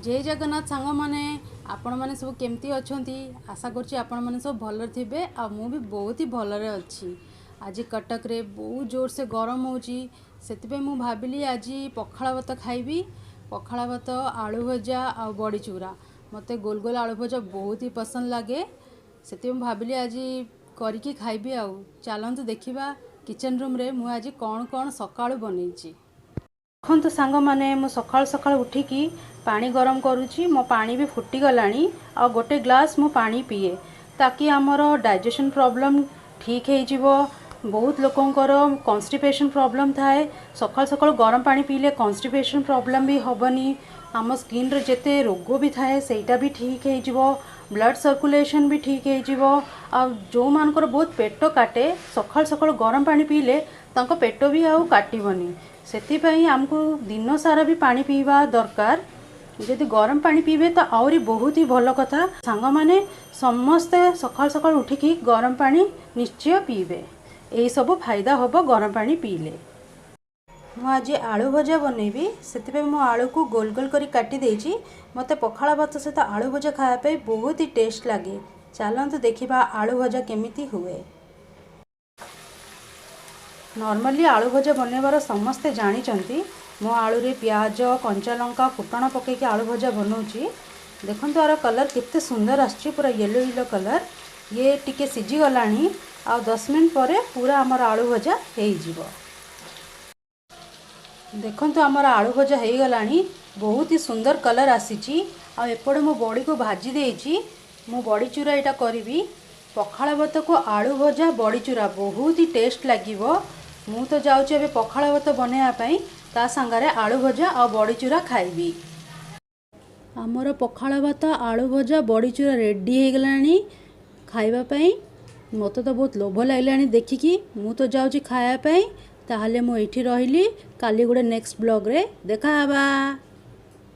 ଜୟ ଜଗନ୍ନାଥ ସାଙ୍ଗମାନେ, ଆପଣମାନେ ସବୁ କେମିତି ଅଛନ୍ତି? ଆଶା କରୁଛି ଆପଣମାନେ ସବୁ ଭଲରେ ଥିବେ ଆଉ ମୁଁ ବି ବହୁତ ହି ଭଲରେ ଅଛି। ଆଜି କଟକରେ ବହୁତ ଜୋରସେ ଗରମ ହେଉଛି, ସେଥିପାଇଁ ମୁଁ ଭାବିଲି ଆଜି ପଖାଳ ଭାତ ଖାଇବି। ପଖାଳ ଭାତ, ଆଳୁ ଭଜା ଆଉ ବଡ଼ି ଚୁରା। ମୋତେ ଗୋଲ ଗୋଲ ଆଳୁ ଭଜା ବହୁତ ହି ପସନ୍ଦ ଲାଗେ, ସେଥିପାଇଁ ମୁଁ ଭାବିଲି ଆଜି କରିକି ଖାଇବି। ଆଉ ଚାଲନ୍ତୁ ଦେଖିବା କିଚେନ୍ ରୁମ୍ରେ ମୁଁ ଆଜି କ'ଣ କ'ଣ ସକାଳୁ ବନେଇଛି। ଦେଖନ୍ତୁ ସାଙ୍ଗମାନେ, ମୁଁ ସକାଳୁ ସକାଳୁ ଉଠିକି ପାଣି ଗରମ କରୁଛି। ମୋ ପାଣି ବି ଫୁଟିଗଲାଣି ଆଉ ଗୋଟେ ଗ୍ଲାସ୍ ମୁଁ ପାଣି ପିଏ, ତାକି ଆମର ଡାଇଜେସନ୍ ପ୍ରୋବ୍ଲେମ୍ ଠିକ୍ ହେଇଯିବ। ବହୁତ ଲୋକଙ୍କର କନଷ୍ଟିପେସନ୍ ପ୍ରୋବ୍ଲେମ୍ ଥାଏ, ସକାଳୁ ସକାଳୁ ଗରମ ପାଣି ପିଇଲେ କନଷ୍ଟିପେସନ୍ ପ୍ରୋବ୍ଲେମ୍ ବି ହେବନି। ଆମ ସ୍କିନ୍ର ଯେତେ ରୋଗ ବି ଥାଏ ସେଇଟା ବି ଠିକ୍ ହେଇଯିବ, ବ୍ଲଡ଼ ସର୍କୁଲେସନ୍ ବି ଠିକ୍ ହେଇଯିବ। ଆଉ ଯେଉଁମାନଙ୍କର ବହୁତ ପେଟ କାଟେ, ସକାଳୁ ସକାଳୁ ଗରମ ପାଣି ପିଇଲେ ତାଙ୍କ ପେଟ ବି ଆଉ କାଟିବନି। ସେଥିପାଇଁ ଆମକୁ ଦିନ ସାରା ବି ପାଣି ପିଇବା ଦରକାର। ଯଦି ଗରମ ପାଣି ପିଇବେ ତ ଆହୁରି ବହୁତ ହି ଭଲ କଥା। ସାଙ୍ଗମାନେ ସମସ୍ତେ ସକାଳୁ ସକାଳୁ ଉଠିକି ଗରମ ପାଣି ନିଶ୍ଚୟ ପିଇବେ, ଏଇସବୁ ଫାଇଦା ହେବ ଗରମ ପାଣି ପିଇଲେ। ମୁଁ ଆଜି ଆଳୁ ଭଜା ବନେଇବି, ସେଥିପାଇଁ ମୁଁ ଆଳୁକୁ ଗୋଲ ଗୋଲ କରି କାଟି ଦେଇଛି। ମୋତେ ପଖାଳ ଭାତ ସହିତ ଆଳୁ ଭଜା ଖାଇବା ପାଇଁ ବହୁତ ହି ଟେଷ୍ଟ ଲାଗେ। ଚାଲନ୍ତୁ ଦେଖିବା ଆଳୁ ଭଜା କେମିତି ହୁଏ। ନର୍ମାଲି ଆଳୁ ଭଜା ବନେଇବାର ସମସ୍ତେ ଜାଣିଛନ୍ତି। ମୁଁ ଆଳୁରେ ପିଆଜ, କଞ୍ଚା ଲଙ୍କା, ଫୁଟଣ ପକାଇକି ଆଳୁ ଭଜା ବନାଉଛି। ଦେଖନ୍ତୁ ଆର କଲର୍ କେତେ ସୁନ୍ଦର ଆସୁଛି, ପୁରା ୟେଲୋ ୟେଲୋ କଲର୍। ଇଏ ଟିକେ ସିଝିଗଲାଣି, ଆଉ 10 ମିନିଟ୍ ପରେ ପୁରା ଆମର ଆଳୁ ଭଜା ହେଇଯିବ। ଦେଖନ୍ତୁ ଆମର ଆଳୁ ଭଜା ହେଇଗଲାଣି, ବହୁତ ହି ସୁନ୍ଦର କଲର୍ ଆସିଛି। ଆଉ ଏପଟେ ମୁଁ ବଡ଼ିକୁ ଭାଜି ଦେଇଛି, ମୁଁ ବଡ଼ି ଚୁରା ଏଇଟା କରିବି। ପଖାଳ ଭାତକୁ ଆଳୁ ଭଜା, ବଡ଼ି ଚୁରା ବହୁତ ହି ଟେଷ୍ଟ ଲାଗିବ। ମୁଁ ତ ଯାଉଛି ଏବେ ପଖାଳ ଭାତ ବନେଇବା ପାଇଁ, ତା ସାଙ୍ଗରେ ଆଳୁ ଭଜା ଆଉ ବଡ଼ି ଚୁରା ଖାଇବି। ଆମର ପଖାଳ ଭାତ, ଆଳୁ ଭଜା, ବଡ଼ି ଚୁରା ରେଡ଼ି ହେଇଗଲାଣି ଖାଇବା ପାଇଁ। ମୋତେ ତ ବହୁତ ଲୋଭ ଲାଗିଲାଣି ଦେଖିକି, ମୁଁ ତ ଯାଉଛି ଖାଇବା ପାଇଁ। ତାହେଲେ ମୁଁ ଏଇଠି ରହିଲି, କାଲି ଗୋଟେ ନେକ୍ସଟ ବ୍ଲଗ୍ରେ ଦେଖା ହେବା।